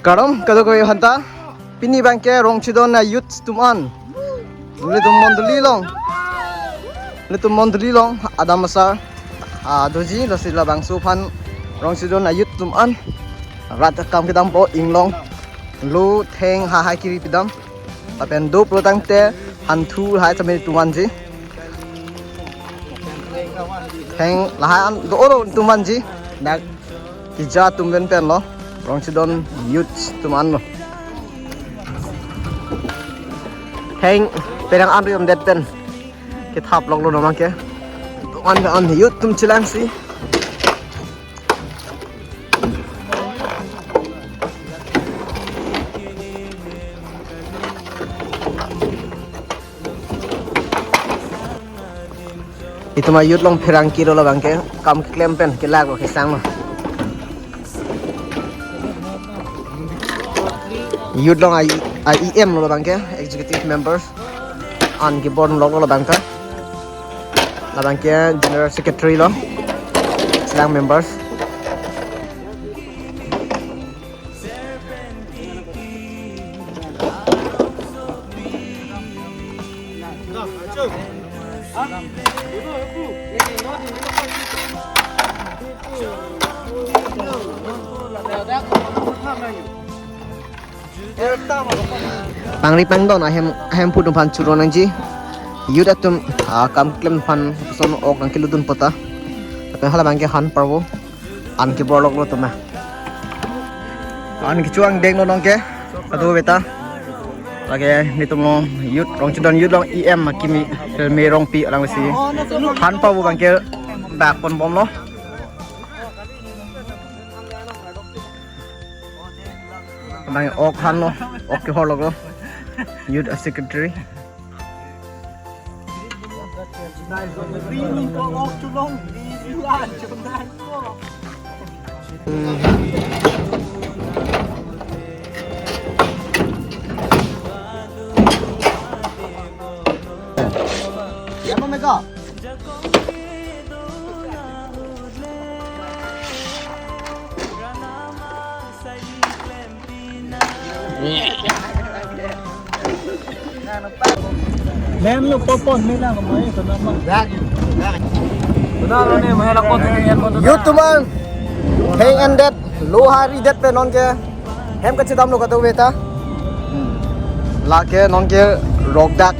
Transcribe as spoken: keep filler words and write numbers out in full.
Kardom kadokave aphanta, pini abangke Rongchedon a-youth atum an, nelitum mondoli along, nelitum mondoli along adam asar, ah, doji, lasi labangso aphan Rongchedon a-youth atum an rat akam kedampo, inglong lo, theng hahai kiri pidam, lapen doplo tangte hanthu lahai tame atum vanji. Theng lahai an do oro atum vanji. Dak keja atum pen pen lo, Rongchedon youth atum an lo. Theng perang an riom det pen kethap loklo non abangke. An an youth atum chelangsi. Itum a-youth along pherangke lo, labangke kam keklem pen kelak lo, kesang lo. Youth along a, a-E M lo labangke, executive members. An kebor lok lo labangta. Labangke general secretary lo, chelang members. Pangri pangdon ahem, ahemphu atum aphan choro nangji. Youth atum, ah, kam keklem aphan son ok nangkelutdun pota. Tapi halabangke han parvo an kebor lok lo atum na. An kecho angdeng lo nonke, kadokave ta. Lake nelitum along youth, Rongchedon youth along E M akimi, Pelme Rongpi alangsi han parvo abangke dak ponbomlo. Abang ok han lo, ok kehor lok lo. Youth secretary. Mem lo popon me lang mo e kono ma. Kono lo ne mo la ko tu yan mo tu. Youth atum an, theng endet, lo hari det pen nonke hem kachedam lo kadokave ta. Lake nonke rok dak